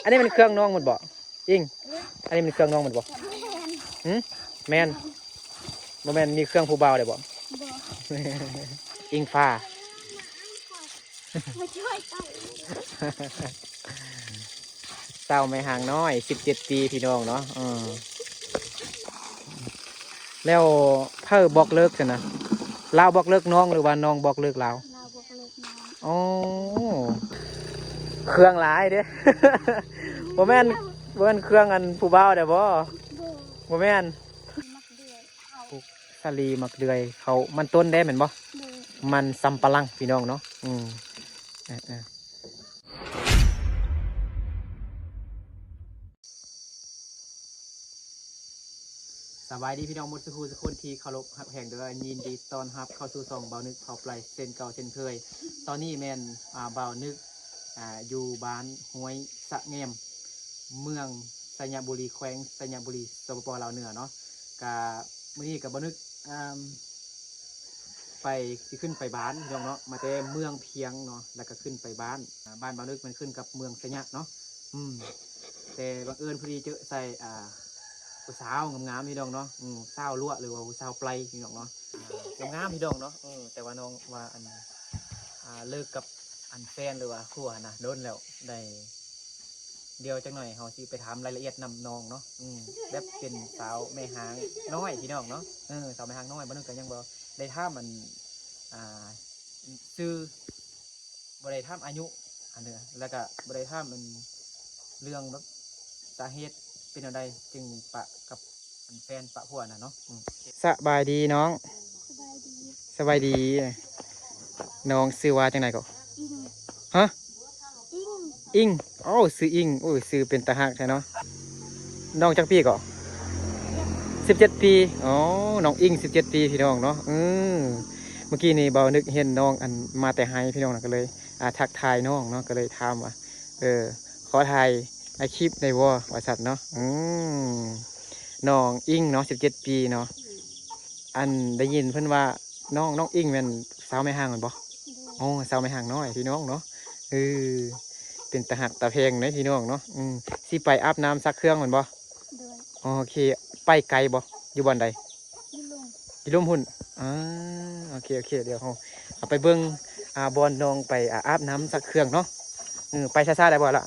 ອັນນີ້ແມ່ນເຄື່ອງນ້ອງໝົດບໍ່? ອິງ ອັນນີ້ແມ່ນເຄື່ອງນ້ອງໝົດບໍ່? ຫຶ? ແມ່ນ. ບໍ່ແມ່ນມີເຄື່ອງຜູ້ບ່າວໄດ້ບໍ່? ບໍ່. ອິງຟ້າ ມາຊ່ວຍໄປ. ສາວແມ່ຮ່າງນ້ອຍ ສິບເຈັດປີ ພີ່ນ້ອງເນາະ. ເອີ ແລ້ວໃຜບອກເລີກຊັ້ນນະ? ລາວບອກເລີກນ້ອງ ຫຼືວ່ານ້ອງບອກເລີກລາວ? ລາວບອກເລີກນ້ອງ. ອໍ ເຄື່ອງຫຼາຍເດ້. ບໍ່ແມ່ນ ບໍ່ແມ່ນເຄື່ອງອັນຜູ້ບ່າວໄດ້ບໍ່? ບໍ່. ບໍ່ແມ່ນ. ມັກເດືອຍເຂົ້າ ປູກສາລີ ໝາກເດືອຍເຂົ້າ ມັນຕົ້ນເດ້ແມ່ນບໍ່? ໂດຍ. ມັນສຳປະຫຼັງ ພີ່ນ້ອງເນາະ. ອືມ ເອີໆ ສະບາຍດີພີ່ນ້ອງໝົດສູ່ຜູ້ສູ່ຄົນທີ່ເຄົາລົບຮັກແພງເດີ. ຍິນດີຕ້ອນຮັບເຂົ້າສູ່ຊ່ອງບ່າວນຶກເຜົາໄປເຊັ່ນເກົ່າເຊັ່ນເຄີຍ. ຕອນນີ້ແມ່ນ ອ່າ ບ່າວນຶກ ອ່າ ຢູ່ບ້ານຫ້ວຍສະແງມ ເມືອງໄຊຍະບູລີ ແຂວງໄຊຍະບູລີ ສປປ ລາວເໜືອເນາະ. ກະມື້ນີ້ກະບ່າວນຶກ ອ່າ ໄປ ຊິຂຶ້ນໄປບ້ານພີ່ນ້ອງເນາະ ມາແຕ່ເມືອງພຽງເນາະ ແລ້ວກະຂຶ້ນໄປບ້ານ ອ່າ ບ້ານບ່າວນຶກມັນຂຶ້ນກັບເມືອງໄຊຍະເນາະ. ອືມ ແຕ່ບັງເອີນພໍດີເຈີໃສ່ ອ່າ ຜູ້ສາວງາມໆ ພີ່ນ້ອງເນາະ. ອືມ ສາວລົວະ ຫຼືວ່າຜູ້ສາວໄປ ພີ່ນ້ອງເນາະ. ອ່າ ງາມໆ ພີ່ນ້ອງເນາະ. ເອີ ແຕ່ວ່ານ້ອງວ່າ ອັນ ອ່າ ເລີກກັບ ອັນ ແຟນ ຫຼືວ່າຄູ່ຫັ້ນນະ ດົນແລ້ວ ໄດ້ ດຽວຈັກໜ່ອຍເຮົາຊິໄປຖາມລາຍລະອຽດນຳນ້ອງເນາະ. ອືມ ແບບເປັນສາວແມ່ຮ່າງນ້ອຍ ພີ່ນ້ອງເນາະ. ເອີ ສາວແມ່ຮ່າງນ້ອຍ ບ່າວນຶກກະຍັງບໍ່ໄດ້ຖາມ ອັນ ອ່າ ຊື່ ບໍ່ໄດ້ຖາມອາຍຸ ອັນເດີ ແລ້ວກະບໍ່ໄດ້ຖາມ ອັນ ເລື່ອງແບບສາເຫດເປັນແນວໃດຈຶ່ງປະກັບ ອັນ ແຟນປະຜົວນະເນາະ. ອືມ ສະບາຍດີນ້ອງ. ສະບາຍດີ. ສະບາຍດີ. ນ້ອງຊື່ວ່າຈັ່ງໃດເກາະ? ອິງ. ຮະ? ອິງ. ອິງ. ໂອ້ ຊື່ອິງ. ໂອ້ຍ ຊື່ເປັນຕາຮັກແທ້ເນາະ. ນ້ອງຈັກປີເກາະ? ສິບເຈັດປີ. ອໍ ນ້ອງອິງ ສິບເຈັດປີ ພີ່ນ້ອງເນາະ. ເອີ ເມື່ອກີ້ນີ້ບ່າວນຶກເຫັນນ້ອງ ອັນ ມາແຕ່ໄຮ່ ພີ່ນ້ອງນະ ກະເລີຍ ອ່າ ທັກທາຍນ້ອງເນາະ ກະເລີຍຖາມວ່າ ເອີ ຂໍຖ່າຍໃນຄລິບໄດ້ບໍ່ ວ່າຊັ້ນເນາະ. ອືມ ນ້ອງອິງເນາະ ສິບເຈັດປີເນາະ. ອັນ ໄດ້ຍິນເພິ່ນວ່າ ນ້ອງ ນ້ອງອິງແມ່ນສາວແມ່ຮ່າງແມ່ນບໍ່? ໂດຍ. ໂອ້ ສາວແມ່ຮ່າງນ້ອຍ ພີ່ນ້ອງເນາະ. ເອີ ເປັນຕາຮັກຕາແພງເດ້ ພີ່ນ້ອງເນາະ. ອືມ ຊິໄປອາບນ້ຳຊັກເຄື່ອງແມ່ນບໍ່? ໂດຍ. ໂອເຄ ໄປໄກບໍ່? ຢູ່ບ່ອນໃດ? ຢູ່ລຸ່ມ ຢູ່ລຸ່ມພຸ້ນ. ອ່າ ໂອເຄ ໂອເຄ ດຽວເຮົາເອົາໄປເບິ່ງ ອ່າ ບ່ອນນ້ອງໄປ ອ່າ ອາບນ້ຳຊັກເຄື່ອງເນາະ. ເອີ ໄປຊ້າໆ ໄດ້ບໍ່ລະ?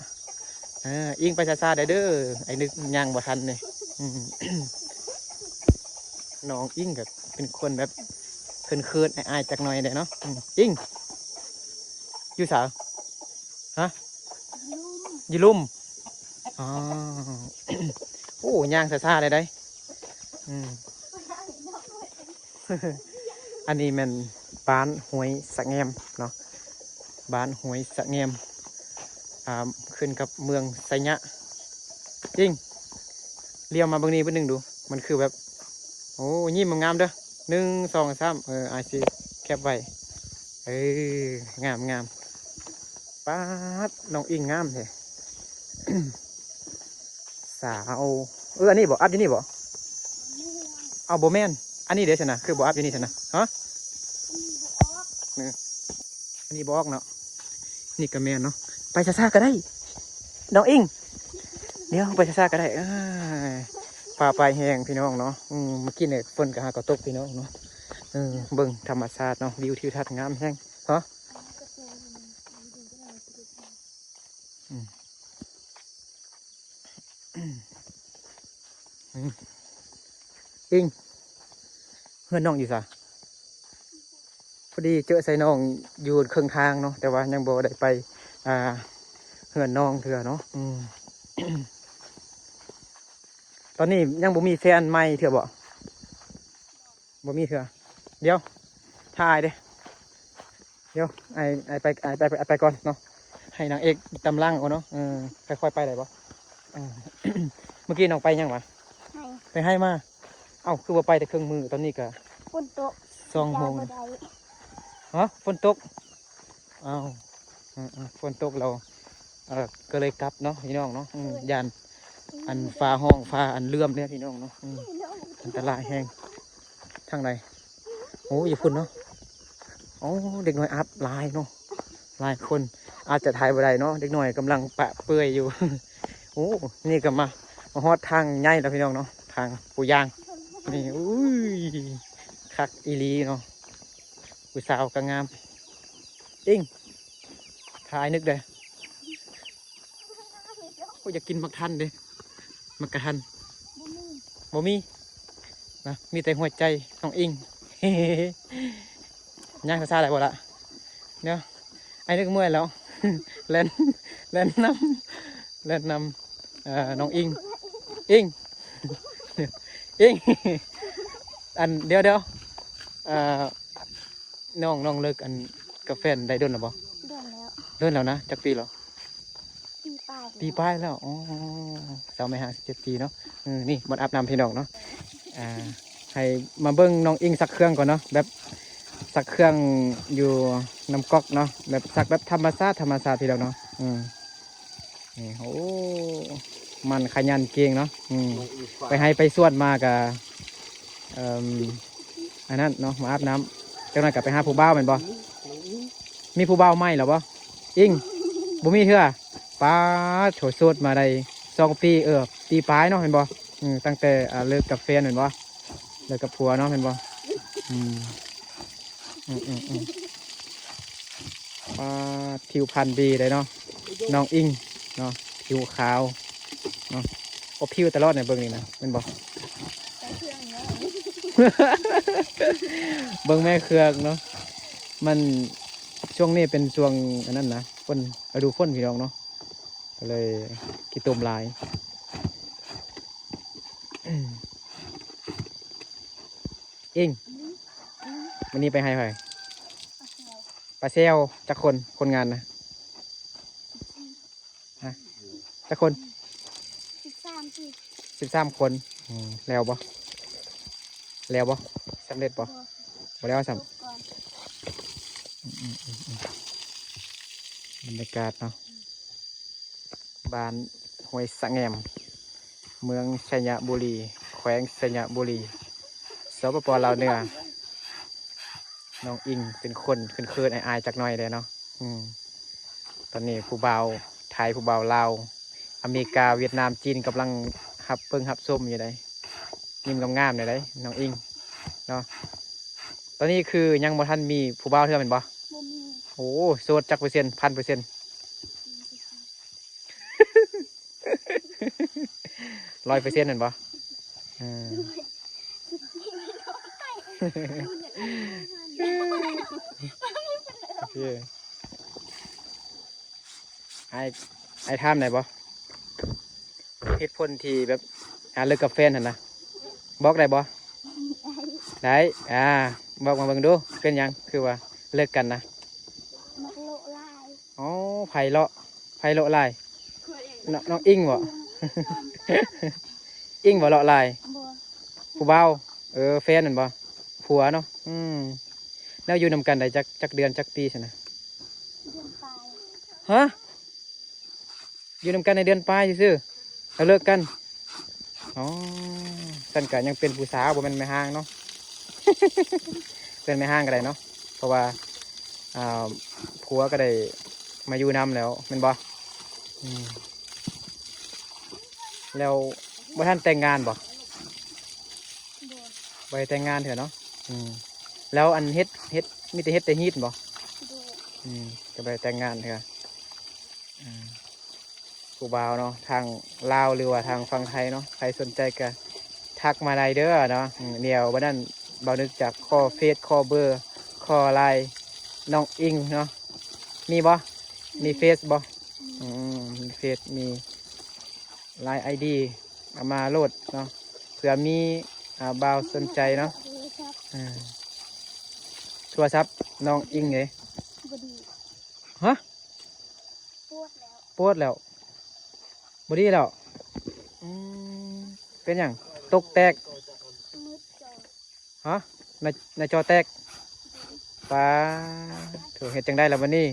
ເອີ ອິງໄປຊ້າໆ ໄດ້ເດີ ໄອ້ນຶກຍ່າງບໍ່ທັນນີ້. ອືມ ນ້ອງອິງກະເປັນຄົນແບບເຂີນໆ ອາຍໆ ຈັກໜ່ອຍແດ່ເນາະ. ອືມ ອິງ ຢູ່ໃສ? ຮະ? ຢູ່ລຸ່ມ. ອໍ ໂອ້ ຍ່າງຊ້າໆ ໄດ້ໄດ໋. ອືມ ອັນນີ້ແມ່ນບ້ານຫ້ວຍສະແງມເນາະ ບ້ານຫ້ວຍສະແງມ ອ່າ ຂຶ້ນກັບເມືອງໄຊຍະ. ອິງ ຫຼຽວມາເບິ່ງນີ້ເບິ່ງໜຶ່ງດູ ມັນຄືແບບ ໂອ້ ຍິ້ມງາມໆ ເດີ ໜຶ່ງ ສອງ ສາມ ເອີ ອ້າຍຊິແຄັບໄວ້. ເອີ ງາມໆ. ປາດ ນ້ອງອິງງາມແທ້ ສາວ. ເອີ ອັນນີ້ບໍ່? ອັບຢູ່ນີ້ບໍ່? ເອົາ ບໍ່ແມ່ນ ອັນນີ້ເດຊັ້ນນະ ຄືບໍ່ອັບຢູ່ນີ້ຊັ້ນນະ? ຮະ? ນີ້ ອັນນີ້ບໍ່ອອກເນາະ. ນີ້ກະແມ່ນເນາະ. ໄປຊ້າໆ ກະໄດ້ ນ້ອງອິງ ດຽວໄປຊ້າໆ ກະໄດ້. ເອີ ຟ້າໄປແຮງ ພີ່ນ້ອງເນາະ. ອືມ ເມື່ອກີ້ນີ້ຝົນກະຫາກະຕົກ ພີ່ນ້ອງເນາະ. ເອີ ເບິ່ງທຳມະຊາດເນາະ ວິວທິວທັດງາມແຮງ. ຮະ? ອືມ ອືມ ອິງ ເຮືອນນ້ອງຢູ່ໃສ? ພໍດີເຈີໃສ່ນ້ອງຢູ່ເຄິ່ງທາງເນາະ ແຕ່ວ່າຍັງບໍ່ໄດ້ໄປ ອ່າ ເຮືອນນ້ອງເທື່ອເນາະ. ອືມ ຕອນນີ້ຍັງບໍ່ມີແຟນໃໝ່ເທື່ອບໍ່? ບໍ່ມີເທື່ອ. ດຽວ ຖ້າອ້າຍເດ້ ດຽວ ອ້າຍ ອ້າຍໄປ ອ້າຍໄປ ອ້າຍໄປກ່ອນເນາະ. ໃຫ້ນາງເອກຕາມຫຼັງເອົາເນາະ. ເອີ ຄ່ອຍໆ ໄປໄດ້ບໍ່? ເອີ ເມື່ອກີ້ນ້ອງໄປຫຍັງຫວາ? ໄຮ່ ໄປໄຮ່ມາ. ເອົ້າ ຄືວ່າໄປແຕ່ເຄິ່ງມື້ ຕອນນີ້ກະຝົນຕົກ ສອງໂມງ. ຮະ? ຝົນຕົກ? ອ້າວ ເອີໆ ຝົນຕົກແລ້ວ ເອີ ກະເລີຍກັບເນາະ ພີ່ນ້ອງເນາະ. ອືມ ຢ້ານ ອັນ ຟ້າຮ້ອງ ຟ້າອັນເຫຼື້ອມເດ້ ພີ່ນ້ອງເນາະ. ອືມ ອັນຕະລາຍແຮງ. ທາງໃດ? ໂອ້ ຢູ່ພຸ້ນເນາະ. ໂອ້ ເດັກນ້ອຍອັບຫຼາຍເນາະ ຫຼາຍຄົນ ອາດຈະຖ່າຍບໍ່ໄດ້ເນາະ ເດັກນ້ອຍກຳລັງປະເປື່ອຍຢູ່. ໂອ້ ນີ້ກໍມາ ມາຮອດທາງໃຫຍ່ແລ້ວພີ່ນ້ອງເນາະ ທາງປູຢາງນີ້. ອຸ້ຍ ຄັກອີ່ຫຼີເນາະ ຜູ້ສາວກໍງາມ. ອິງ ຖ້າອ້າຍນຶກເດ້. ໂອ້ ຢາກກິນໝາກທັນເດ້ ໝາກກະທັນ ບໍ່ມີ ບໍ່ມີນະ ມີແຕ່ຫົວໃຈນ້ອງອິງ. ຍ່າງຊ້າໆໄດ້ບໍ່ລະ? ດຽວ ອ້າຍນຶກເມື່ອຍແລ້ວ ແລ່ນ ແລ່ນນຳ ແລ່ນນຳ ເອີ ນ້ອງອິງ ອິງ ອິງ ອັນ ດຽວ ດຽວ ເອີ ນ້ອງ ນ້ອງເລີກ ອັນ ກັບແຟນໄດ້ດົນແລ້ວບໍ່? ດົນແລ້ວ ດົນແລ້ວນະ. ຈັກປີແລ້ວ? ປີປາຍ ປີປາຍແລ້ວ. ອໍ ສາວໃໝ່ຫ້າສິບເຈັດປີເນາະ. ເອີ ນີ້ບ່ອນອາບນ້ຳພີ່ນ້ອງເນາະ. ອ່າ ໃຫ້ມາເບິ່ງນ້ອງອິງຊັກເຄື່ອງກ່ອນເນາະ ແບບຊັກເຄື່ອງຢູ່ນ້ຳກອກເນາະ ແບບຊັກແບບທຳມະຊາດ ທຳມະຊາດພີ່ນ້ອງເນາະ. ອືມ ນີ້ ໂອ້ ໝັ່ນຂະຫຍັນເກັ່ງເນາະ. ອືມ ໄປໄຮ່ໄປສວນມາກະ ເອີ່ມ ອັນນັ້ນເນາະ ມາອາບນ້ຳ. ຈັກໜ້ອຍກໍໄປຫາຜູ້ບ່າວແມ່ນບໍ່? ມີຜູ້ບ່າວໃໝ່ແລ້ວບໍ່? ອິງ ບໍ່ມີເທື່ອ. ປາດໂທ້ ໂສດມາໄດ້ສອງປີ ເອີ ປີປາຍເນາະ ແມ່ນບໍ່? ອືມ ຕັ້ງແຕ່ ອ່າ ເລີກກັບແຟນແມ່ນບໍ່? ເລີກກັບຜົວເນາະ ແມ່ນບໍ່? ອືມ ອືມໆໆ ປາດ ຜິວພັນດີເດ້ເນາະ ນ້ອງອິງເນາະ ຜິວຂາວເນາະ. ອົບຜິວຕະຫຼອດໃນເບິ່ງນີ້ນະ ແມ່ນບໍ່? ເບິ່ງແມ່ເຄືອງເນາະ ມັນ ຊ່ວງນີ້ເປັນຊ່ວງອັນນັ້ນນະ ຝົນ ລະດູຝົນພີ່ນ້ອງເນາະ ກໍເລີຍຂີ້ຕົມຫຼາຍ. ອິງ ມື້ນີ້ໄປໄຮ່ໃຜ? ປາແຊວ. ປາແຊວ ຈັກຄົນ ຄົນງານນະ? ຮະ ຈັກຄົນ? ສິບສາມ ສິບສາມຄົນ. ອືມ ແລ້ວບໍ່? ແລ້ວບໍ່? ສຳເລັດບໍ່? ບໍ່ ບໍ່ແລ້ວຊ້ຳ. ອືມໆໆ ບັນຍາກາດເນາະ ບ້ານຫ້ວຍສະແງມ ເມືອງໄຊຍະບູລີ ແຂວງໄຊຍະບູລີ ສປປ ລາວເໜືອ. ນ້ອງອິງເປັນຄົນເຂີນໆ ອາຍໆ ຈັກໜ້ອຍແດ່ເນາະ. ອືມ ຕອນນີ້ຜູ້ບ່າວໄທ ຜູ້ບ່າວລາວ ອາເມລິກາ ຫວຽດນາມ ຈີນ ກຳລັງຮັບເບິ່ງຮັບຊົມຢູ່ໃດ໋ ຍິ້ມງາມໆ ແນວໃດ໋ ນ້ອງອິງເນາະ. ຕອນນີ້ຄືຍັງບໍ່ທັນມີຜູ້ບ່າວເທື່ອແມ່ນບໍ່? ບໍ່ມີ. ໂອ້ ໂສດຈັກເປີເຊັນ? ພັນເປີເຊັນ? ຮ້ອຍເປີເຊັນແມ່ນບໍ່? ເອີ ໂອເຄ ອ້າຍ ອ້າຍຖາມໄດ້ບໍ່? ເຫດຜົນທີ່ແບບ ອ່າ ເລີກກັບແຟນຫັ້ນນະ ບອກໄດ້ບໍ່? ໄດ້ ອ່າ ບອກມາເບິ່ງດູ ເປັນຫຍັງຄືວ່າເລີກກັນນະ? ມັກເລາະຫຼາຍ. ອໍ ໃຜເລາະ ໃຜເລາະຫຼາຍ? ນ້ອງ ນ້ອງອິງບໍ? ອິງບໍເລາະຫຼາຍ? ບໍ່ ຜູ້ບ່າວ. ເອີ ແຟນແມ່ນບໍ? ຜົວເນາະ. ອືມ ແລ້ວຢູ່ນຳກັນໄດ້ຈັກ ຈັກເດືອນຈັກປີຊັ້ນນະ? ເດືອນປາຍ. ຮະ? ຢູ່ນຳກັນໄດ້ເດືອນປາຍຊື່ໆ ແລ້ວເລີກກັນ. ອໍ ຊັ້ນກະຍັງເປັນຜູ້ສາວ ບໍ່ແມ່ນແມ່ຮ້າງເນາະ. ເປັນແມ່ຮ້າງກໍໄດ້ເນາະ ເພາະວ່າ ອ່າ ຜົວກໍໄດ້ມາຢູ່ນຳແລ້ວແມ່ນບໍ່? ອືມ ແລ້ວບໍ່ທັນແຕ່ງງານບໍ່? ບໍ່ ບໍ່ໄດ້ແຕ່ງງານເທື່ອເນາະ. ອືມ ແລ້ວອັນເຮັດ ເຮັດ ມີແຕ່ເຮັດແຕ່ຮີດບໍ່? ໂດຍ. ອືມ ກໍບໍ່ໄດ້ແຕ່ງງານເທື່ອ. ອືມ ຜູ້ບ່າວເນາະ ທາງລາວ ຫຼືວ່າທາງຝັ່ງໄທເນາະ ໃຜສົນໃຈກໍທັກມາໄດ້ເດີເນາະ. ອືມ ດຽວບັດນັ້ນ ບ່າວນຶກຈະຂໍເຟສ ຂໍເບີ ຂໍລາຍນ້ອງອິງເນາະ. ມີບໍ່? ມີເຟສບໍ່? ອືມ ມີເຟສ ມີລາຍໄອດີ ເອົາມາໂຫຼດເນາະ ເພື່ອມີ ອ່າ ບ່າວສົນໃຈເນາະ. ອືມ ໂທລະສັບນ້ອງອິງເດ້? ບໍ່ດີ. ຮະ? ປວດແລ້ວ ປວດແລ້ວ ບໍ່ດີແລ້ວ. ອືມ ເປັນຫຍັງ? ຕົກແຕກ? ມືດຈໍ. ຮະ? ໃນ ໃນຈໍແຕກ? ປາໂທ້ ເຮັດຈັ່ງໃດລະບັດນີ້?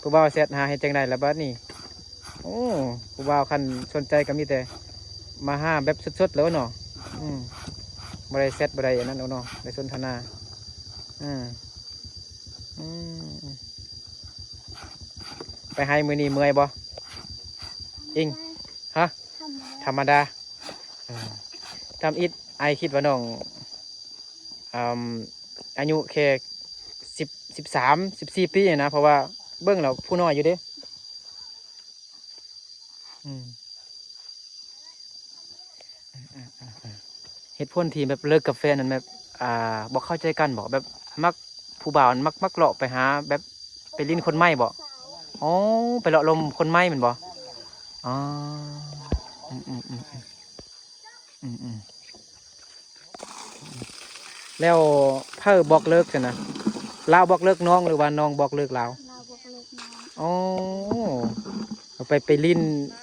ຜູ້ບ່າວແຊັດຫາເຮັດຈັ່ງໃດລະບັດນີ້? ໂອ້ ຜູ້ບ່າວຄັນສົນໃຈກໍມີແຕ່ມາຫາແບບສົດໆ ແລ້ວເນາະ. ອືມ ບໍ່ໄດ້ແຊັດ ບໍ່ໄດ້ອັນນັ້ນແລ້ວເນາະ ໄດ້ສົນທະນາ. ອືມ ອືມ ໄປໄຮ່ມື້ນີ້ເມື່ອຍບໍ່? ອິງ ຮະ? ທຳມະດາ ທຳມະດາ ເອີ ທຳອິດ ອ້າຍຄິດວ່ານ້ອງ ອາ ອາຍຸແຄ່ສິບ ສິບສາມ ສິບສີ່ປີນະ ເພາະວ່າເບິ່ງແລ້ວຜູ້ນ້ອຍຢູ່ເດ້. ອືມ ເຫດຜົນທີ່ແບບເລີກກັບແຟນນັ້ນ ແບບ ອ່າ ບໍ່ເຂົ້າໃຈກັນບໍ? ແບບມັກ ຜູ້ບ່າວມັກ ມັກເລາະໄປຫາ ແບບໄປຫຼິ້ນຄົນໃໝ່ບໍ? ອໍ ໄປເລາະລົມຄົນໃໝ່ແມ່ນບໍ? ອໍ ອືມໆ ອືມໆ ອືມໆ ແລ້ວໃຜບອກເລີກຊັ້ນນະ? ລາວບອກເລີກນ້ອງ ຫຼືວ່ານ້ອງບອກເລີກລາວ? ລາວບອກເລີກນ້ອງ. ອໍ ໄປ ໄປຫຼິ້ນ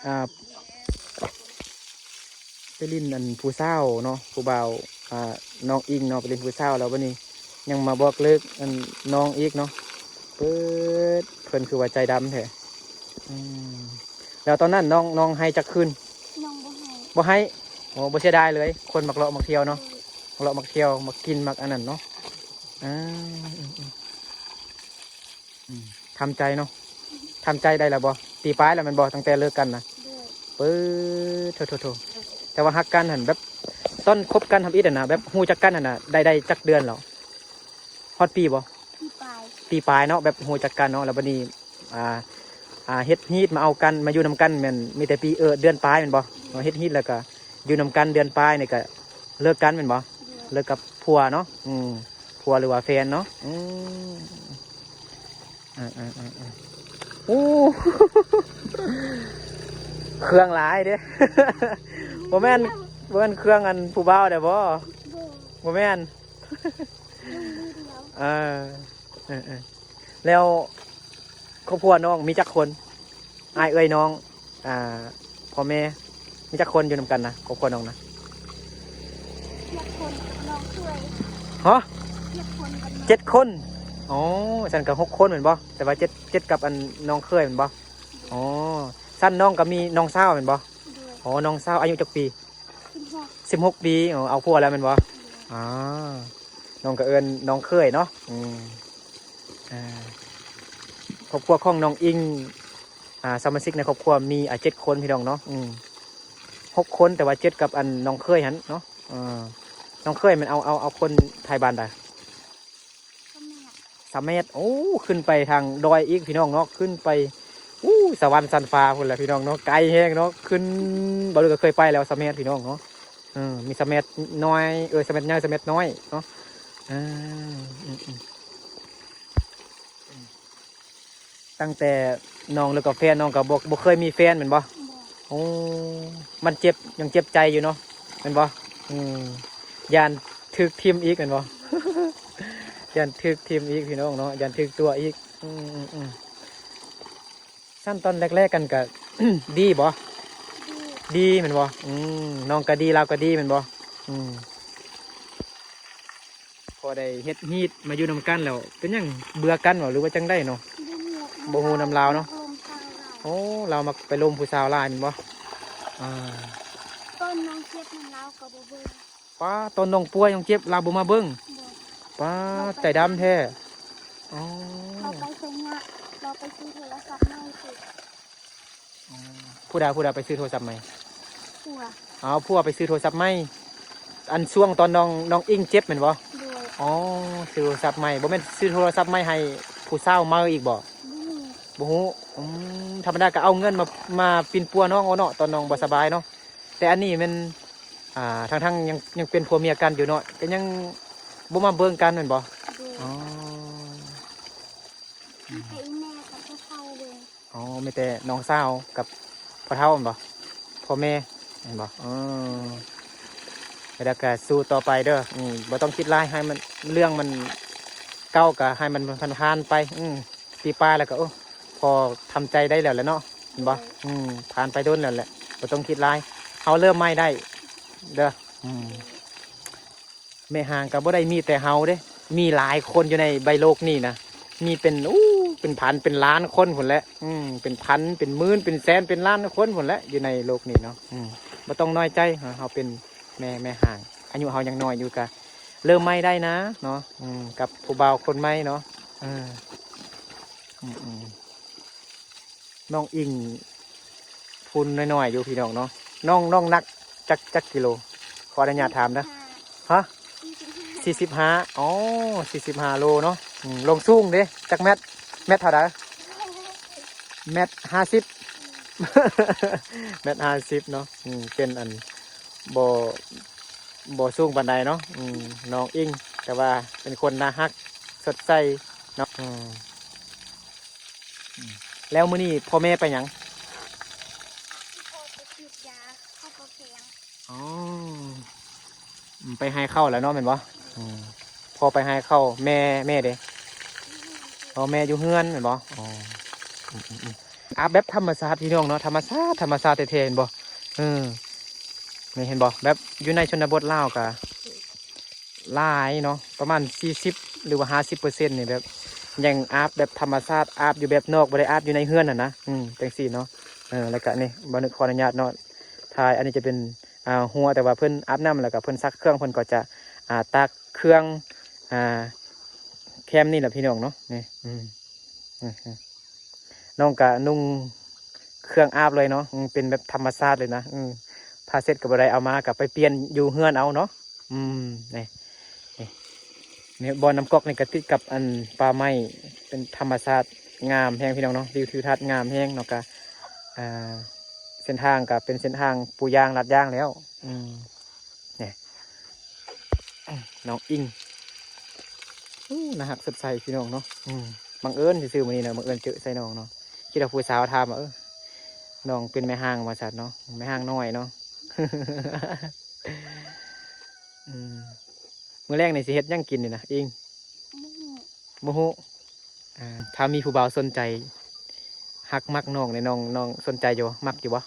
ອ່າ ໄປຫຼິ້ນອັນຜູ້ສາວເນາະ ຜູ້ບ່າວ ອ່າ ນ້ອງອິງເນາະ ໄປຫຼິ້ນຜູ້ສາວ ແລ້ວບັດນີ້ຍັງມາບອກເລີກອັນນ້ອງອີກເນາະ. ເປີດ ເພິ່ນຄືວ່າໃຈດຳແທ້. ອືມ ແລ້ວຕອນນັ້ນນ້ອງ ນ້ອງໄຫ້ຈັກຄືນ? ນ້ອງບໍ່ໃຫ້. ບໍ່ໃຫ້? ໂອ້ ບໍ່ເສຍດາຍເລີຍ. ຄົນມັກເລາະມັກທ່ຽວເນາະ. ໂດຍ. ມັກເລາະມັກທ່ຽວ ມັກກິນ ມັກອັນນັ້ນເນາະ. ອືມ ອືມ ອືມ ອືມ ທຳໃຈເນາະ. ທຳໃຈໄດ້ແລ້ວບໍ່? ປີປາຍແລ້ວແມ່ນບໍ່? ຕັ້ງແຕ່ເລີກກັນນະ. ໂດຍ. ເປີດ ໂທໆໆ ແຕ່ວ່າຮັກກັນຫັ້ນ ແບບຕອນຄົບກັນທຳອິດຫັ້ນນະ ແບບຮູ້ຈັກກັນຫັ້ນນະ ໄດ້ ໄດ້ຈັກເດືອນແລ້ວ? ຮອດປີບໍ່? ປີປາຍ. ປີປາຍເນາະ ແບບຮູ້ຈັກກັນເນາະ ແລ້ວບັດນີ້ ອ່າ ອ່າ ເຮັດຮີດມາເອົາກັນ ມາຢູ່ນຳກັນແມ່ນມີແຕ່ປີ ເອີ ເດືອນປາຍແມ່ນບໍ່? ເຮັດຮີດແລ້ວກະຢູ່ນຳກັນເດືອນປາຍນີ້ກະເລີກກັນແມ່ນບໍ່? ເລີກກັບຜົວເນາະ. ອືມ ຜົວ ຫຼືວ່າແຟນເນາະ. ອືມ ເອີໆໆໆ ໂອ້ ເຄື່ອງຫຼາຍເດ້. ບໍ່ແມ່ນ ບໍ່ແມ່ນເຄື່ອງອັນຜູ້ບ່າວໄດ້ບໍ່? ບໍ່ ບໍ່ແມ່ນ. ເອີ ເອີໆ ແລ້ວຄອບຄົວນ້ອງມີຈັກຄົນ? ອ້າຍເອື້ອຍນ້ອງ ອ່າ ພໍ່ແມ່ ມີຈັກຄົນຢູ່ນຳກັນນະ ຄອບຄົວນ້ອງນະ? ເຈັດຄົນກັບນ້ອງເຂີຍ. ຮະ? ເຈັດຄົນກັບນ້ອງ ເຈັດຄົນ. ອໍ ຊັ້ນກໍຫົກຄົນແມ່ນບໍ່? ແຕ່ວ່າເຈັດ ເຈັດກັບອັນນ້ອງເຂີຍແມ່ນບໍ່? ໂດຍ. ອໍ ຊັ້ນນ້ອງກໍມີນ້ອງສາວແມ່ນບໍ່? ໂດຍ. ອໍ ນ້ອງສາວອາຍຸຈັກປີ? ສິບຫົກ ສິບຫົກປີ. ອໍ ເອົາຜົວແລ້ວແມ່ນບໍ່? ໂດຍ. ອາ ນ້ອງກໍເອີ້ນນ້ອງເຂີຍເນາະ. ອືມ ອ່າ ຄອບຄົວຂອງນ້ອງອິງ ອ່າ ສະມາຊິກໃນຄອບຄົວມີ ອ່າ ເຈັດຄົນພີ່ນ້ອງເນາະ. ອືມ ຫົກຄົນ ແຕ່ວ່າເຈັດກັບອັນນ້ອງເຂີຍຫັ້ນເນາະ. ເອີ ນ້ອງເຂີຍແມ່ນເອົາ ເອົາ ເອົາຄົນໄທບ້ານໃດ? ສະແໝດ. ໂອ້ ຂຶ້ນໄປທາງດອຍອີກພີ່ນ້ອງເນາະ ຂຶ້ນໄປ ອູ້ ສະຫວັນຊັ້ນຟ້າພຸ້ນແຫຼະພີ່ນ້ອງເນາະ. ໄກແຮງເນາະ ຂຶ້ນ ບ່າວເລີກກໍເຄີຍໄປແລ້ວ ສະແໝດພີ່ນ້ອງເນາະ. ເອີ ມີສະແໝດນ້ອຍ ເອີ ສະແໝດໃຫຍ່ ສະແໝດນ້ອຍເນາະ. ເອີ ອືມໆ ຕັ້ງແຕ່ນ້ອງເລີກກັບແຟນ ນ້ອງກໍບໍ່ ບໍ່ເຄີຍມີແຟນແມ່ນບໍ່? ບໍ່. ໂອ້ ມັນເຈັບ ຍັງເຈັບໃຈຢູ່ເນາະ ແມ່ນບໍ່? ອືມ ຢ້ານຖືກຖິ້ມອີກແມ່ນບໍ່? ຢ້ານຖືກຖິ້ມອີກພີ່ນ້ອງເນາະ ຢ້ານຖືກຕົວະອີກ. ອືມໆ ຊັ້ນຕອນແລກໆກັນກະ ດີບໍ່? ດີ ດີແມ່ນບໍ່? ອືມ ນ້ອງກະດີ ລາວກະດີແມ່ນບໍ່? ອືມ ພໍໄດ້ເຮັດຮີດມາຢູ່ນຳກັນແລ້ວ ເປັນຫຍັງເບື່ອກັນບໍ ຫຼືວ່າຈັ່ງໃດເນາະ? ບໍ່ຮູ້ນຳລາວເນາະ. ໂອ້ ລາວມັກໄປລົມຜູ້ສາວຫຼາຍແມ່ນບໍ່? ອ່າ ຕອນນ້ອງເຈັບນັ້ນລາວກໍບໍ່ເບິ່ງ. ປ້າ ຕອນນ້ອງປ່ວຍນ້ອງເຈັບ ລາວບໍ່ມາເບິ່ງ. ບໍ່. ປ້າ ໃຈດຳແທ້. ອໍ ລາວໄປໄສຍະ ລາວໄປຊື້ໂທລະສັບໃໝ່. ອໍ ຜູ້ໃດ ຜູ້ໃດໄປຊື້ໂທລະສັບໃໝ່? ຜົວ. ອໍ ຜົວໄປຊື້ໂທລະສັບໃໝ່ ອັນຊ່ວງຕອນນ້ອງ ນ້ອງອິງເຈັບແມ່ນບໍ່? ໂດຍ. ອໍ ຊື້ໂທລະສັບໃໝ່ ບໍ່ແມ່ນຊື້ໂທລະສັບໃໝ່ໃຫ້ຜູ້ສາວໃໝ່ອີກບໍ່? ບໍ່ຮູ້. ບໍ່ຮູ້. ອືມ ທຳມະດາກໍເອົາເງິນມາ ມາປິ່ນປົວນ້ອງເນາະ ຕອນນ້ອງບໍ່ສະບາຍເນາະ. ແຕ່ອັນນີ້ແມ່ນ ອ່າ ທັງໆ ຍັງ ຍັງເປັນຜົວເມຍກັນຢູ່ເນາະ ກໍຍັງບໍ່ມາເບິ່ງກັນແມ່ນບໍ່? ໂດຍ. ອໍ ມີແຕ່ອີ່ແມ່ກັບພໍ່ເຖົ້າເບິ່ງ. ອໍ ມີແຕ່ນ້ອງສາວກັບພໍ່ເຖົ້າແມ່ນບໍ່? ພໍ່ແມ່ແມ່ນບໍ່? ເອີ ແລ້ວກໍສູ້ຕໍ່ໄປເດີ. ອືມ ບໍ່ຕ້ອງຄິດຫຼາຍ ໃຫ້ມັນ ເລື່ອງມັນເກົ່າກໍໃຫ້ມັນຜ່ານໆໄປ. ອືມ ປີປາຍແລ້ວກໍ ໂອ້ ພໍທຳໃຈໄດ້ແລ້ວແຫຼະເນາະ ແມ່ນບໍ່? ໂດຍ. ອືມ ຜ່ານໄປດົນແລ້ວແຫຼະ ບໍ່ຕ້ອງຄິດຫຼາຍ ເຮົາເລີ່ມໃໝ່ໄດ້ເດີ. ອືມ ແມ່ຮ່າງກໍບໍ່ໄດ້ມີແຕ່ເຮົາເດ້ ມີຫຼາຍຄົນຢູ່ໃນໃບໂລກນີ້ນະ ມີເປັນ ອູ້ ເປັນພັນເປັນລ້ານຄົນພຸ້ນແຫຼະ. ອືມ ເປັນພັນເປັນໝື່ນເປັນແສນເປັນລ້ານຄົນພຸ້ນແຫຼະ ຢູ່ໃນໂລກນີ້ເນາະ. ອືມ ບໍ່ຕ້ອງນ້ອຍໃຈ ເຮົາເປັນແມ່ ແມ່ຮ່າງ ອາຍຸເຮົາຍັງນ້ອຍຢູ່ ກະເລີ່ມໃໝ່ໄດ້ນະເນາະ. ອືມ ກັບຜູ້ບ່າວຄົນໃໝ່ເນາະ. ເອີ ອືມໆ ນ້ອງອິງ ຝຸ່ນນ້ອຍໆຢູ່ພີ່ນ້ອງເນາະ. ນ້ອງ ນ້ອງໜັກຈັກ ຈັກກິໂລ? ຂໍອະນຸຍາດຖາມເດີ. ຮະ? ສີ່ສິບຫ້າ. ອໍ ສີ່ສິບຫ້າໂລເນາະ. ອືມ ລວງສູງເດ ຈັກແມັດ? ແມັດເທົ່າໃດ? ແມັດຫ້າສິບ. ແມັດຫ້າສິບເນາະ. ອືມ ເປັນອັນ ບໍ່ ບໍ່ສູງປານໃດເນາະ. ອືມ ນ້ອງອິງ ແຕ່ວ່າເປັນຄົນໜ້າຮັກ ສົດໃສເນາະ. ອືມ ອືມ ແລ້ວມື້ນີ້ພໍ່ແມ່ໄປຫຍັງ? ພໍ່ໄປສີດຢາເຂົ້າບໍ່ແຂງ. ອໍ ອືມ ໄປໄຮ່ເຂົ້າແລ້ວເນາະ ແມ່ນບໍ່? ອືມ ພໍ່ໄປໄຮ່ເຂົ້າ. ແມ່ ແມ່ເດ? ອໍ ແມ່ຢູ່ເຮືອນແມ່ນບໍ່? ອໍ ອືມໆໆ ອາບແບບທຳມະຊາດພີ່ນ້ອງເນາະ, ທຳມະຊາດ ທຳມະຊາດແທ້ໆ ເຫັນບໍ່? ເອີ ນີ້ເຫັນບໍ່? ແບບຢູ່ໃນຊົນນະບົດລາວກະຫຼາຍເນາະ ປະມານສີ່ສິບ ຫຼືວ່າຫ້າສິບເປີເຊັນນີ້ ແບບຍັງອາບແບບທຳມະຊາດ ອາບຢູ່ແບບນອກ ບໍ່ໄດ້ອາບຢູ່ໃນເຮືອນຫັ້ນນະ. ອືມ ຈັ່ງຊີ້ເນາະ. ເອີ ແລ້ວກະນີ້ ບ່າວນຶກຂໍອະນຸຍາດເນາະ ຖ່າຍ. ອັນນີ້ຈະເປັນ ອ່າ ຮົ້ວ ແຕ່ວ່າເພິ່ນອາບນ້ຳ ແລ້ວກະເພິ່ນຊັກເຄື່ອງ ເພິ່ນກໍຈະ ອ່າ ຕາກເຄື່ອງ ອ່າ ແຄມນີ້ແຫຼະພີ່ນ້ອງເນາະ. ນີ້ ອືມ ອືມ ອືມ ນ້ອງກະນຸ່ງເຄື່ອງອາບເລີຍເນາະ. ອືມ ເປັນແບບທຳມະຊາດເລີຍນະ. ອືມ ຜ້າເຊັດກໍບໍ່ໄດ້ເອົາມາ ກໍໄປປ່ຽນຢູ່ເຮືອນເອົາເນາະ. ອືມ ນີ້ ນີ້ ນີ້ ບ່ອນນ້ຳກອກນີ້ກໍຕິດກັບອັນປ່າໄມ້ ເປັນທຳມະຊາດງາມແຮງພີ່ນ້ອງເນາະ. ວິວທິວທັດງາມແຮງເນາະ. ກະ ອ່າ ເສັ້ນທາງກໍເປັນເສັ້ນທາງປູຢາງລາດຢາງແລ້ວ. ອືມ ນີ້ ນ້ອງອິງ ໂອ້ ໜ້າຮັກສົດໃສພີ່ນ້ອງເນາະ. ອືມ ບັງເອີນຊື່ໆ ມື້ນີ້ນະ ບັງເອີນເຈີໃສ່ນ້ອງເນາະ. ຄິດວ່າຜູ້ສາວຖາມວ່າ ເອີ ນ້ອງເປັນແມ່ຮ້າງວ່າຊັ້ນເນາະ, ແມ່ຮ້າງນ້ອຍເນາະ. ອືມ ມື້ແລງນີ້ຊິເຮັດຫຍັງກິນນີ້ນະ ອິງ? ບໍ່ຮູ້ ບໍ່ຮູ້. ອ່າ ຖ້າມີຜູ້ບ່າວສົນໃຈ ຮັກມັກນ້ອງນີ້ ນ້ອງ ນ້ອງສົນໃຈຢູ່ບໍ່? ມັກຢູ່ບໍ່? ບໍ່.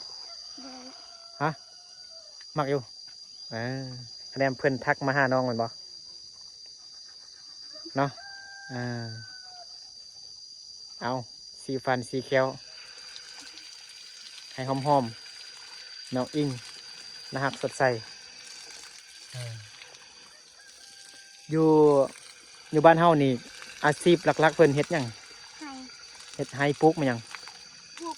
ຮະ? ມັກຢູ່. ເອີ ຄະແນນເພິ່ນທັກມາຫານ້ອງແມ່ນບໍ່? ເນາະ. ເອີ ເອົາ ສີຟັນສີແຂ້ວ ໃຫ້ຫອມໆ ນ້ອງອິງ ໜ້າຮັກສົດໃສ. ເອີ ຢູ່ ຢູ່ບ້ານເຮົານີ້ ອາຊີບຫຼັກໆ ເພິ່ນເຮັດຫຍັງ? ໄຮ່. ເຮັດໄຮ່ ປູກແມ່ນຫຍັງ? ປູກ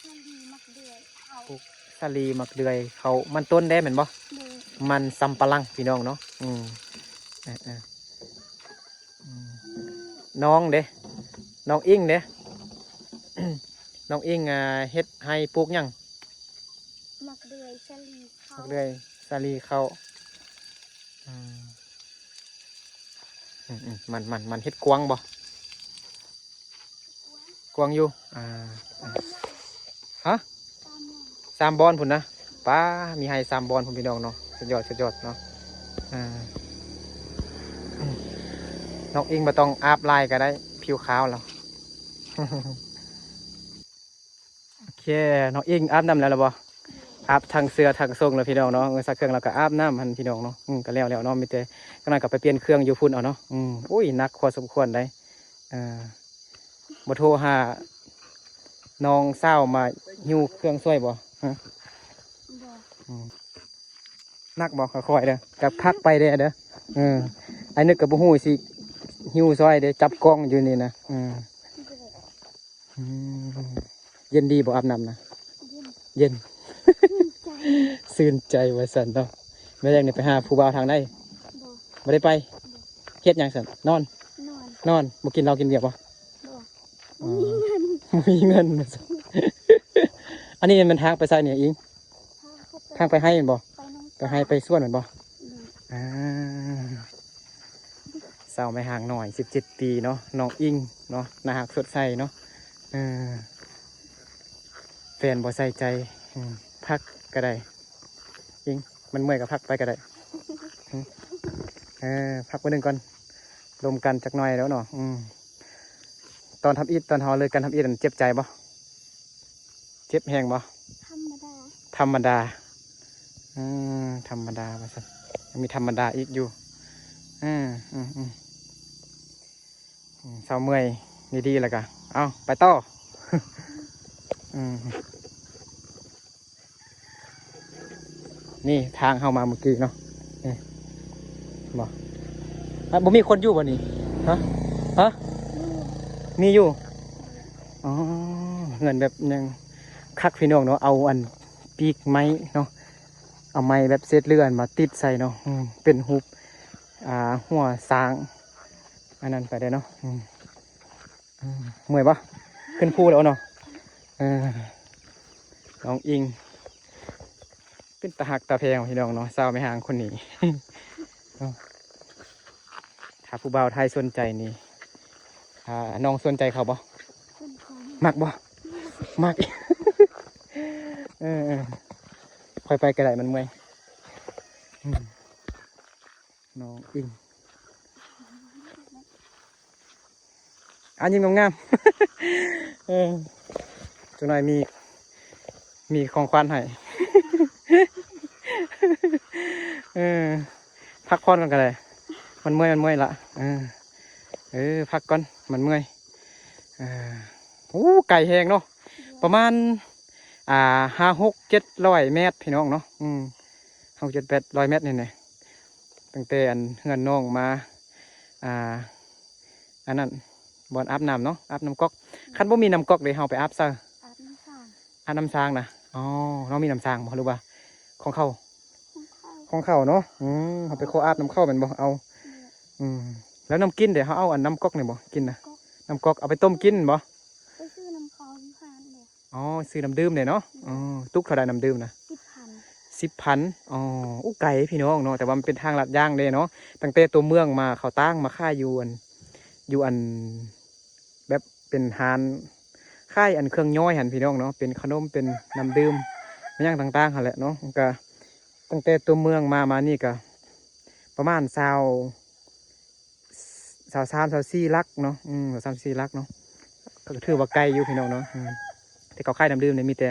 ສາລີ ໝາກເດືອຍ ເຂົ້າ. ປູກສາລີ ໝາກເດືອຍ ເຂົ້າ. ມັນຕົ້ນເດ້ແມ່ນບໍ່? ໂດຍ. ມັນສຳປະຫຼັງພີ່ນ້ອງເນາະ. ອືມ ເອີໆ ອືມ ນ້ອງເດ້? ນ້ອງອິງເດ້? ນ້ອງອິງ ອ່າ ເຮັດໄຮ່ປູກຫຍັງ? ໝາກເດືອຍ ສາລີ ເຂົ້າ. ໝາກເດືອຍ ສາລີ ເຂົ້າ. ອືມ ອືມໆ ມັນ ມັນ ມັນເຮັດກວ້າງບໍ່? ກວ້າງຢູ່. ອ່າ ຮະ? ສາມບ່ອນພຸ້ນນະ. ປ້າ ມີໄຮ່ສາມບ່ອນພຸ້ນພີ່ນ້ອງເນາະ. ສຸດຍອດ ສຸດຍອດເນາະ. ອ່າ ນ້ອງອິງບໍ່ຕ້ອງອາບຫຼາຍກໍໄດ້ ຜິວຂາວແລ້ວ. ໂອເຄ ນ້ອງອິງອາບນ້ຳແລ້ວ ແລ້ວບໍ່? ອາບທັງເສື້ອທັງຊົງແລ້ວພີ່ນ້ອງເນາະ. ເອີ ຊັກເຄື່ອງແລ້ວກໍອາບນ້ຳຫັ້ນພີ່ນ້ອງເນາະ. ອືມ ກໍແລ້ວແລ້ວເນາະ ມີແຕ່ຈັກໜ້ອຍກໍໄປປ່ຽນເຄື່ອງຢູ່ພຸ້ນເອົາເນາະ. ອືມ ໂອ້ຍ ໜັກພໍສົມຄວນໃດ໋. ເອີ ບໍ່ໂທຫານ້ອງສາວມາຫິ້ວເຄື່ອງຊ່ວຍບໍ່? ຮະ? ບໍ່. ອືມ ໜັກບໍ່? ຄ່ອຍໆເດີ ກັບພັກໄປເດີ ເດີ. ເອີ ອ້າຍນຶກກໍບໍ່ຮູ້ຊິຫິ້ວຊ່ອຍເດ້ ຈັບກ້ອງຢູ່ນີ້ນະ. ເອີ ບໍ່. ອືມ ເຢັນດີບໍ່ອາບນ້ຳນະ? ເຢັນ ເຢັນ ຊື່ນໃຈ ຊື່ນໃຈວ່າຊັ້ນເນາະ. ແມ່ນຫຍັງນີ້ ໄປຫາຜູ້ບ່າວທາງໃດ? ບໍ່ ບໍ່ໄດ້ໄປ. ບໍ່. ເຮັດຫຍັງຊັ້ນ? ນອນ ນອນ ນອນ. ບໍ່ກິນເຫຼົ້າກິນເບຍບໍ່? ບໍ່. ອໍ ບໍ່ມີເງິນ ບໍ່ມີເງິນ. ອັນນີ້ແມ່ນທາງໄປໃສນີ້ ອິງ? ທາງໄປໄຮ່ແມ່ນບໍ່? ໄປໄຮ່ໄປສວນແມ່ນບໍ່? ອືມ ອ່າ ສາວແມ່ຮ້າງນ້ອຍ ສິບເຈັດປີເນາະ ນ້ອງອິງເນາະ ໜ້າຮັກສົດໃສເນາະ. ເອີ ແຟນບໍ່ໃສ່ໃຈ. ອືມ ພັກກໍໄດ້ ອິງ ມັນເມື່ອຍກໍພັກໄປກໍໄດ້. ອືມ ເອີ ພັກມື້ໜຶ່ງກ່ອນ ລົມກັນຈັກໜ້ອຍແລ້ວເນາະ. ອືມ ຕອນທຳອິດ ຕອນເຮົາເລີກກັນທຳອິດນັ້ນ ເຈັບໃຈບໍ່? ເຈັບແຮງບໍ່? ທຳມະດາ ທຳມະດາ. ອືມ ທຳມະດາວ່າຊັ້ນ ຍັງມີທຳມະດາອີກຢູ່. ອືມ ອືມ ອືມ ອືມ ເຊົາເມື່ອຍດີໆ ແລ້ວກະ ເອົາ ໄປຕໍ່. ອືມ ນີ້ທາງເຮົາມາມື້ກີ້ເນາະ ນີ້ ບໍ່ ອ່ະ ບໍ່ມີຄົນຢູ່ບໍ່ນີ້? ຮະ? ຮະ? ມີຢູ່. ອໍ ເຮືອນແບບຍັງ ຄັກພີ່ນ້ອງເນາະ ເອົາອັນປີກໄມ້ເນາະ ເອົາໄມ້ແບບເສດເຫຼືອຫັ້ນມາຕິດໃສ່ເນາະ ອືມ ເປັນຮູບ ອ່າ ຫົວຊ້າງ ອັນນັ້ນໄປເດ້ເນາະ ອືມ ອືມ ເມື່ອຍບໍ່? ຂຶ້ນພູແລ້ວເນາະ ເອີ ນ້ອງອິງ ເປັນຕາຮັກຕາແພງພີ່ນ້ອງເນາະ ສາວແມ່ຮ້າງຄົນນີ້ ເນາະ ຖ້າຜູ້ບ່າວໄທສົນໃຈນີ້ ອ່າ ນ້ອງສົນໃຈເຂົາບໍ່? ສົນໃຈ ມັກບໍ່? ມັກ ເອີ ເອີ ຂ້ອຍໄປກໍໄດ້ ມັນເມື່ອຍ ອືມ ນ້ອງອິງ ອ່າ ຍິ້ມງາມໆ ເອີ ຈັກໜ້ອຍມີ ມີຂອງຂວັນໃຫ້ ເອີ ພັກຜ່ອນກ່ອນກໍໄດ້ ມັນເມື່ອຍ ມັນເມື່ອຍລະ ເອີ ເອີ ພັກກ່ອນ ມັນເມື່ອຍ ເອີ ໂອ້ ໄກແຮງເນາະ ປະມານ ອ່າ ຫ້າ ຫົກ ເຈັດຮ້ອຍແມັດ ພີ່ນ້ອງເນາະ ອືມ ຫົກ ເຈັດ ແປດຮ້ອຍແມັດນີ້ແຫຼະ ຕັ້ງແຕ່ອັນເຮືອນນ້ອງມາ ອ່າ ອັນນັ້ນ ບ່ອນອາບນ້ຳເນາະ ອາບນ້ຳກອກ ຄັນບໍ່ມີນ້ຳກອກເດ ເຮົາໄປອາບໃສ? ອາບນ້ຳສ້າງ ອາບນ້ຳສ້າງນະ ອໍ ນ້ອງມີນ້ຳສ້າງບໍ່ ຫຼືວ່າຂອງເຂົາ? ຂອງເຂົາ ຂອງເຂົາເນາະ ອືມ ເຮົາໄປຂໍອາບນ້ຳເຂົາແມ່ນບໍ່? ເອົາ ອືມ ແລ້ວນ້ຳກິນເດ ເຮົາເອົາອັນນ້ຳກອກນີ້ບໍ່? ກິນນະ ນ້ຳກອກ ນ້ຳກອກ ເອົາໄປຕົ້ມກິນບໍ່? ໄປຊື້ນ້ຳເຂົາຢູ່ຮ້ານເດ ອໍ ຊື້ນ້ຳດື່ມເດ້ເນາະ ອໍ ຕຸກເທົ່າໃດນ້ຳດື່ມນະ? ສິບພັນ ສິບພັນ ອໍ ອຸ ໄກພີ່ນ້ອງເນາະ ແຕ່ວ່າມັນເປັນທາງລາດຍ່າງເດ້ເນາະ ຕັ້ງແຕ່ຕົວເມືອງມາ ເຂົາຕ່າງມາຂາຍຢູ່ອັນ ຢູ່ອັນ ແບບເປັນຮ້ານຂາຍອັນເຄື່ອງຍ່ອຍຫັ້ນພີ່ນ້ອງເນາະ ເປັນຂະໜົມ ເປັນນ້ຳດື່ມ ແມ່ນຫຍັງຕ່າງໆຫັ້ນແຫຼະເນາະ ກະຕັ້ງແຕ່ຕົວເມືອງມາ ມານີ້ກະປະມານຊາວ ຊາວສາມ ຊາວສີ່ຫຼັກເນາະ ອືມ ຊາວສາມ ຊາວສີ່ຫຼັກເນາະ ກໍຖືວ່າໄກຢູ່ພີ່ນ້ອງເນາະ ອືມ ແຕ່ເຂົາຂາຍນ້ຳດື່ມນີ້ມີແຕ່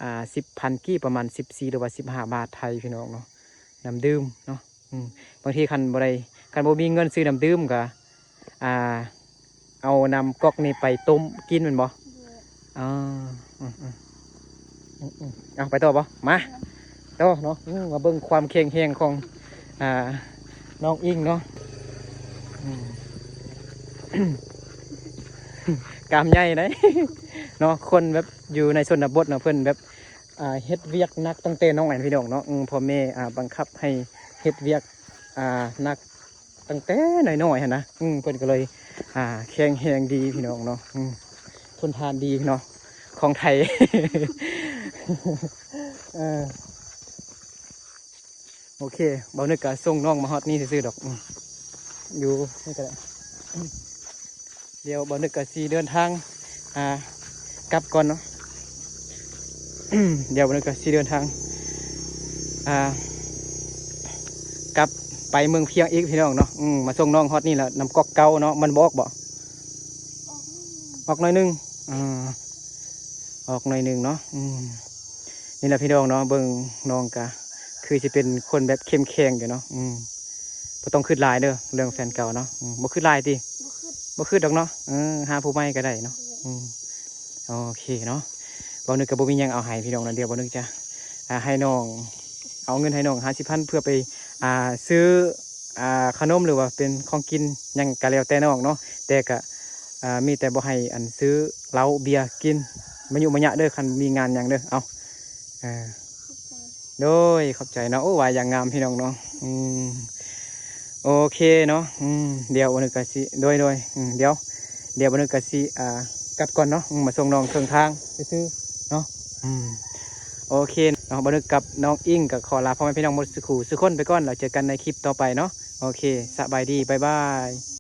ອ່າ ສິບພັນກີບ ປະມານສິບສີ່ ຫຼືວ່າສິບຫ້າບາດໄທພີ່ນ້ອງເນາະ ນ້ຳດື່ມເນາະ ອືມ ບາງທີຄັນບໍ່ໄດ້ ຄັນບໍ່ມີເງິນຊື້ນ້ຳດື່ມກໍ ອ່າ ເອົານ້ຳກອກນີ້ໄປຕົ້ມກິນແມ່ນບໍ່? ເອີ ອືມໆ ເອົາໄປຕໍ່ບໍ່? ມາຕໍ່ເນາະ ອືມ ມາເບິ່ງຄວາມແຂງແຮງຂອງ ອ່າ ນ້ອງອິງເນາະ ອືມ ກ້າມໃຫຍ່ເດ້ເນາະ ຄົນແບບຢູ່ໃນຊົນນະບົດເນາະ ເພິ່ນແບບ ອ່າ ເຮັດວຽກໜັກຕັ້ງແຕ່ນ້ອຍ ພີ່ນ້ອງເນາະ ອືມ ພໍ່ແມ່ ອ່າ ບັງຄັບໃຫ້ເຮັດວຽກ ອ່າ ໜັກ ຕັ້ງແຕ່ນ້ອຍໆຫັ້ນນະ ອືມ ເພິ່ນກໍເລີຍ ອ່າ ແຂງແຮງດີພີ່ນ້ອງເນາະ ອືມ ທົນທານດີເນາະ ຂອງໄທ ເອີ ໂອເຄ ບ່າວນຶກກະສົ່ງນ້ອງມາຮອດນີ້ຊື່ໆດອກ ອືມ ຢູ່ນີ້ກໍໄດ້ ດຽວບ່າວນຶກກະຊິເດີນທາງ ອ່າ ກັບກ່ອນເນາະ ດຽວບ່າວນຶກກະຊິເດີນທາງ ອ່າ ກັບໄປເມືອງພຽງອີກພີ່ນ້ອງເນາະ ອືມ ມາສົ່ງນ້ອງຮອດນີ້ລະ ນ້ຳກອກເກົ່າເນາະ ມັນບໍ່ອອກບໍ່? ອອກໜ້ອຍໜຶ່ງ ອືມ ອອກໜ້ອຍໜຶ່ງເນາະ ອືມ ນີ້ລະພີ່ນ້ອງເນາະ ເບິ່ງນ້ອງກະຄືຊິເປັນຄົນແບບເຂັ້ມແຂງຢູ່ເນາະ ອືມ ບໍ່ຕ້ອງຄິດຫຼາຍເດີ ເລື່ອງແຟນເກົ່າເນາະ ອືມ ບໍ່ຄິດຫຼາຍຕິ? ບໍ່ຄິດ ບໍ່ຄິດດອກເນາະ ເອີ ຫາຜູ້ໃໝ່ກໍໄດ້ເນາະ ໂດຍ ອືມ ໂອເຄເນາະ ບ່າວນຶກກໍບໍ່ມີຫຍັງເອົາໃຫ້ພີ່ນ້ອງນະ ດຽວບ່າວນຶກຈະ ອ່າ ໃຫ້ນ້ອງ ເອົາເງິນໃຫ້ນ້ອງຫ້າສິບພັນ ເພື່ອໄປ ອ່າ ຊື້ ອ່າ ຂະໜົມ ຫຼືວ່າເປັນຂອງກິນຫຍັງກໍແລ້ວແຕ່ນ້ອງເນາະ ແຕ່ກະ ອ່າ ມີແຕ່ບໍ່ໃຫ້ອັນຊື້ເຫຼົ້າເບຍກິນມາຍຸມາຍະເດີ ຄັນມີງານຫຍັງເດີ ເອົາ ເອີ ຂອບໃຈ ໂດຍ ຂອບໃຈເນາະ ໂອ້ ວ່າຢ່າງງາມພີ່ນ້ອງເນາະ ອືມ ໂອເຄເນາະ ອືມ ດຽວບ່າວນຶກກະຊິ ໂດຍ ໂດຍ ອືມ ດຽວ ດຽວບ່າວນຶກກະຊິ ອ່າ ກັບກ່ອນເນາະ ອືມ ມາສົ່ງນ້ອງເຄິ່ງທາງຊື່ໆເນາະ ອືມ ໂອເຄເນາະ ບ່າວນຶກກັບນ້ອງອິງກໍຂໍລາພໍ່ແມ່ພີ່ນ້ອງໝົດສູ່ຜູ້ສູ່ຄົນໄປກ່ອນ ແລ້ວເຈີກັນໃນຄລິບຕໍ່ໄປເນາະ ໂອເຄ ສະບາຍດີ ບາຍບາຍ.